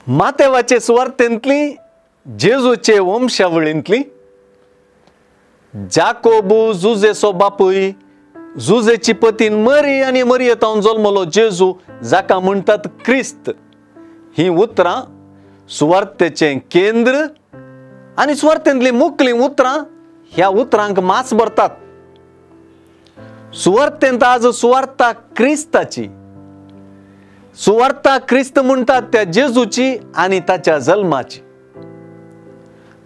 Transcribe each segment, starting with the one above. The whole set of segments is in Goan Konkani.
मातेवाचे सुवार्तेंतली जेजूचे वंशावळींतली जाकोबू जुजेचो बापूय, जुजेची पतीन मरी आनी मरयेतावन जल्मलो जेजू जाका म्हणटात क्रिस्त. ही उतरां सुवार्तेचें केंद्र आनी सुवार्तेंतली मुकलीं उतरां ह्या उतरांक मास भरतात. सुवार्तेंत आज सुवार्ता क्रिस्ताची, सुवार्ता क्रिस्त म्हणटात त्या जेजूची आनी ताच्या जल्माची.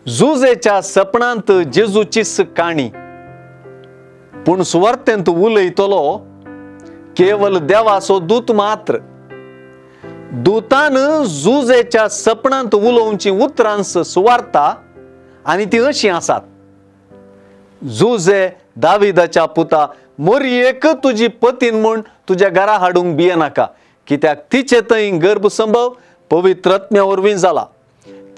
जुजेच्या सपनांत जेजूचीच काणी, पूण सुवार्तेंत उलयतलो केवल देवाचो दूत मात्र. दूतान जुजेच्या सपनांत उलोवची उतरांस सुवार्ता आनी ती अशी आसात. जुजे दाविदाच्या पुता, मोरयेक तुजी पतीन म्हूण तुज्या घरा हाडूंक भियेनाका, कित्याक तिचे थंय गर्भसंभव पवित्र आत्म्या वरवीं जाला.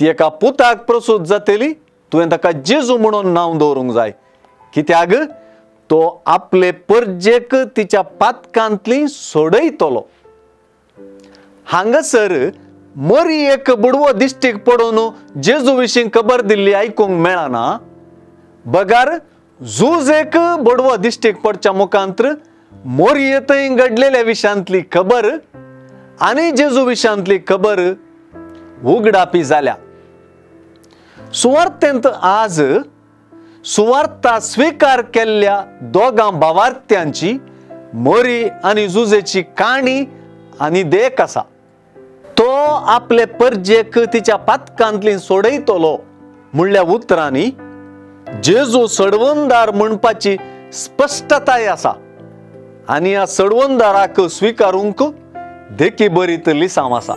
ती एका पुताक प्रसूत जातली, तुवें ताका जेजू म्हणून नांव दवरूंक जाय, कित्याक तो आपले परजेक तिच्या पातकांतली सोडयतलो. हांगासर मरयेक बुडवो दिश्टीक पडून जेजू विशीं खबर दिल्ली आयकूंक मेळना, बगार जुजेक बडवो दिश्टीक पडच्या मुखांतर मोरये थंय घडलेल्या विशांतली खबर आनी जेजू विशांतली खबर उगडापी जाल्या. सुवार्तेंत आज सुवार्ता स्विकार केल्ल्या दोगां भावार्थ्यांची मोरी आनी जुजेची काणी आनी देख आसा. तो आपले परजेक तिच्या पातकांतली सोडयतलो म्हणल्या उतरांनी जेजू सडवंदार म्हणपाची स्पश्टताय आसा आनी ह्या सडवंदाराक स्विकारूंक देखी बरीत लिसांव आसा.